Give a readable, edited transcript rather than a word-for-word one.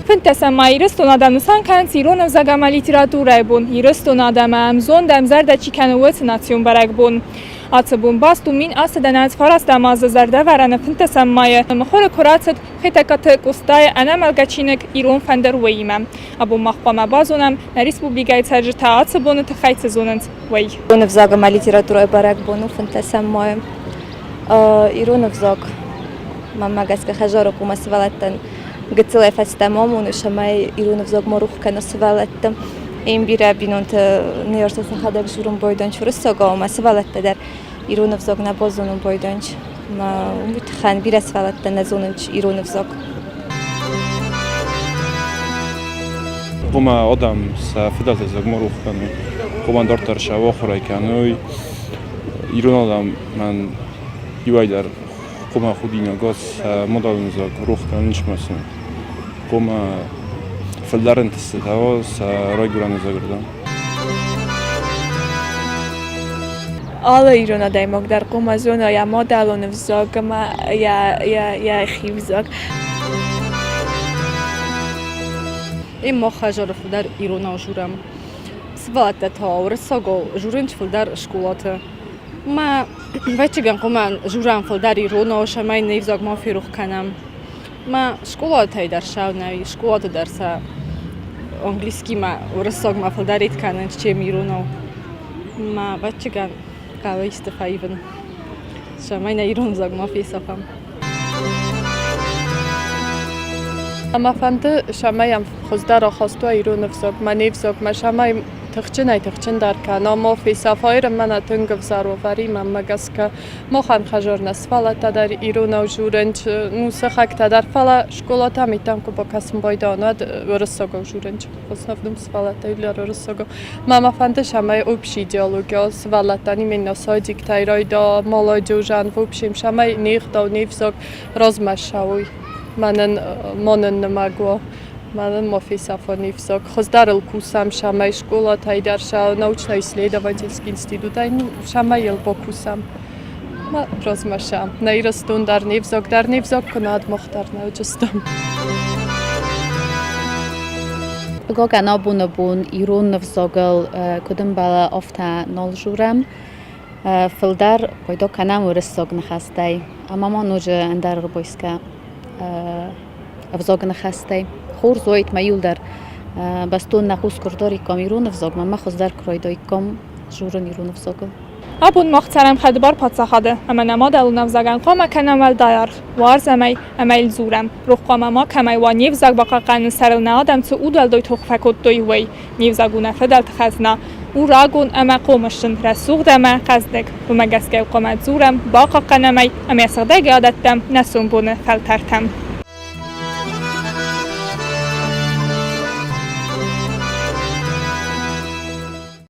Фынддӕсӕм май Ирыстоны адӕм нысан кӕнынц ирон ӕвзаг ӕмӕ литературӕйы бон. Ирыстоны адӕмы ӕмзонд, ӕмзӕрдӕ чи кӕны, уыцы национ бӕрӕгбон. Ацы бон баст у 1089 азы зӕрдӕвӕрӕны фынддӕсӕм майы мыхуыры куы рацыд Хетӕгкаты Къостайы ӕнӕмӕлгӕ чиныг Ирон фӕндыр уыимӕ. Абон мах хъуамӕ базонӕм, нӕ республикӕйы цӕрджытӕ ацы боны тыххӕй цы зонынц, уый. Ирон ӕвзаг ӕмӕ литературӕйы бӕрӕгбон у фынддӕсӕм майы. Ирон ӕвзаг мӕнмӕ гӕсгӕ хӕдзары хъуымӕ сывӕллӕттӕн гыццылӕй фӕстӕмӕ амоны, цӕмӕй ирон ӕвзаг ма рух кӕна сывӕллӕтты. Ин бирӕ бинонтӕ ныййарджытӕ сӕхӕдӕг дзурын байдайынц уырыссагау ӕмӕ сывӕллӕттӕ дӕр ирон ӕвзаг нӕ базонын байдайынц. Ӕмӕ уый тыххӕн бирӕ сывӕллӕттӕ нӕ зонынц ирон ӕвзаг. Хъуамӕ адӕм сӕ фыдӕлты ӕвзаг ма рох кӕной, хъуамӕ дарддӕр сӕ ахуырӕй кӕной. Ирон адӕмӕн иуӕй дӕр хъуамӕ худинаг уа сӕ мадӕлон ӕвзаг рох кӕнын исмӕ сын. Хъуамӕ фылдӕр ӕнтыстытӕ уа сӕ райгуырӕн ӕвзагырдӕм. Алы ирон адӕймаг дӕр хъуамӕ зона йӕ мадӕлон ӕвзаг ӕмӕ йӕхи ӕвзаг. Им мах хӕдзары фылдӕр иронау журӕм. Сывӕллӕттӕ та уырыссагау журынц фылдӕр скъолаты. Мӕ ӕвӕццӕгӕн хъуамӕ журӕм фылдӕр иронау, цӕмӕй не взаг ма ферох кӕнӕм. Мӕ скъолатӕй дӕр сау нӕй, скъолаты дӕр сӕ английскимӕ, уырыссагмӕ фылдӕр ит кӕнынц, чем иронау. Мӕ ӕвӕццӕгӕн хъӕуы исты фӕивын, цӕмӕй нӕ ирон ӕвзаг ма фесафӕм. Мӕ фӕнды, цӕмӕй ӕм хуыздӕр ахаст уа ирон ӕвзагмӕ, не взагмӕ, цӕмӕй тыхджынӕй-тыхджындӕр кӕна, ма фесафа мӕнӕ тынг ӕвзӕр уавӕри мӕнмӕ гӕсгӕ. Махӕн хӕзар нӕ сывӕллӕттӕ дӕр иронау дзурынц, ну сыхӕгтӕ дӕр, фӕлӕ скъолатӕм иттӕм куы бакӕсын байдайон, уӕд уырыссагау дзурынц. В основном сывӕллӕттӕ дӕр уырыссагау. Мӕ мӕ фӕнды, цӕмӕй общий идеология сывӕллӕттӕн именно садиктӕй райда, молодежӕн, в общем, цӕмӕй не гъдау, не взаг размӕ ссӕуой. Мӕнӕн мӕнӕн нымӕг уа. Мӕнӕн ма фесафа не взаг. Хуыздӕр ыл кусӕм, цӕмӕй скъолатӕй дӕр сӕ научно-исследовательский институтӕй, ну, цӕмӕй йыл бакусӕм. Ма размӕ сӕм. Нӕ Ирыстон дӕр не взаг дӕр не взаг куы над, мах дӕр нӕ уыдзыстӕм. Хъыгагӕн, абоны бон ирон ӕвзагыл куыд ӕмбӕлы, афтӕ нал дзурӕм. Фылдӕр пайда кӕнӕм уырыссаг ныхӕстӕй ӕмӕ ма ноджы ӕндӕр ӕрбайсгӕ ӕвзаг ныхӕстӕй. Хорз уаид мӕ иуылдӕр бӕстон нӕ хъус куы рдариккам ирон ӕвзагмӕ, мӕ хуыздӕр куы райдаиккам дзурын ирон ӕвзагыл. Абон мах цӕрӕм хӕдбар паддзахады, ӕмӕ нӕ мадӕлон ӕвзагӕн хъуамӕ кӕнӕм уӕлдай аргъ, уарзӕм ӕй ӕмӕ йыл дзурӕм. Рох хъуамӕ макӕмӕй уа не взаг бахъахъхъӕныны сӕрыл нӕ адӕм цы удуӕлдай тох фӕкодтой, уый. Не взаг у нӕ фыдӕлты хӕзна, у рагон ӕмӕ хъомысджын, рӕсугъд ӕмӕ хъӕздыг. Уымӕ гӕсгӕ хъуамӕ дзурӕм, бахъахъхъӕнӕм ӕй ӕмӕ йӕ сыгъдӕгӕй адӕттӕм нӕ сомбоны фӕлтӕртӕм.